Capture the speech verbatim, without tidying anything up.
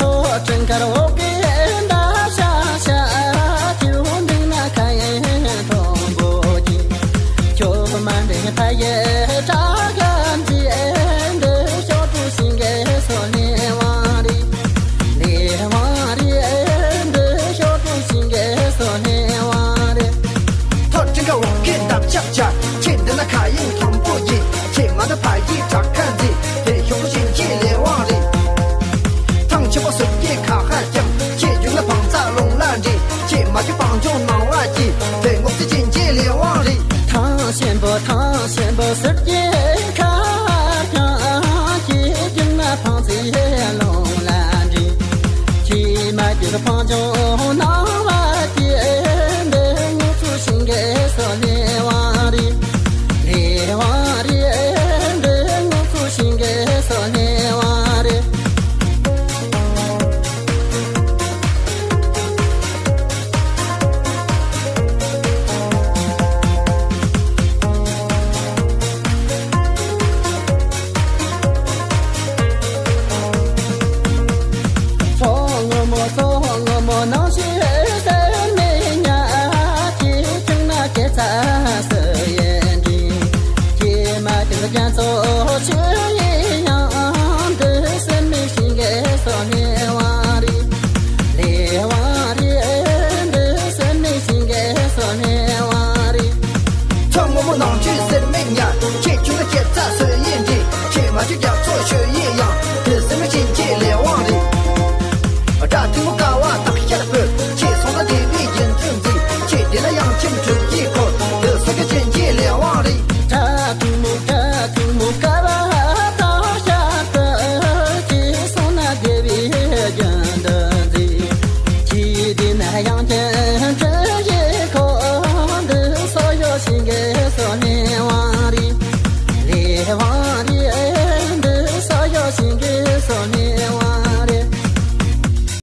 ཐོ་ཁྲིན་ཁར་འོག་གི་འདབ་ཤ་ཤ། ཁྱེད་འདུག་ན་ཁ་ཡེ་མཐོན་པོ་གྱི། ཁྱོད་མ་འདྲེན་ཕ་ཡེ་དྲག་གམ་གྱི། འདི་ཤོག་གྲུ་ཤིང་གི་སོ་ལེ་བང་རི། ལེ་བང་རི། འདི་ཤོག་གྲུ་ཤིང་གི་སོ་ལེ་བང་རི། ཐོ་ཁྲིན་ཁར་འོག་གི་འདབ་ཆགས་ཆགས། ཁྱེད་འདི་ན་ཁ་ཡེ་མཐོན་པོ་ཡིན། ཁྱེད་མ་ད་ཕ་ཡི་བྲག་ཁ་འཛིན། དེ་ཤོག་ཤིང་ཁྱེད་ལས་དབང་རེད། ཐང་ཆེན་པོ་ཟུར་གྱི་ཁ་ཧ་ཀྱང་། ཁྱེད་རྒྱུག་ན་བང་རྩ་ལུང་ལ་འདྲེན། ཁྱེད་མ་རྒྱུག་བང་ཆུང་ནང་བ་གྱིས། དེ་ངོགས་ཚེ་ཅན་གྱི་ལས་དབང་རེད། ཐང་ཆེན་པོ་ཐང་ཆེན་པོ་ཟུར་གྱི་ཁ་ཧ་ཀྱང་། ཁྱེད་རྒྱུག་ན་བང་རྩ་ལུང་ལ་འདྲེན། ཁྱེད་མ་རྒྱུག་བང་ཆུང་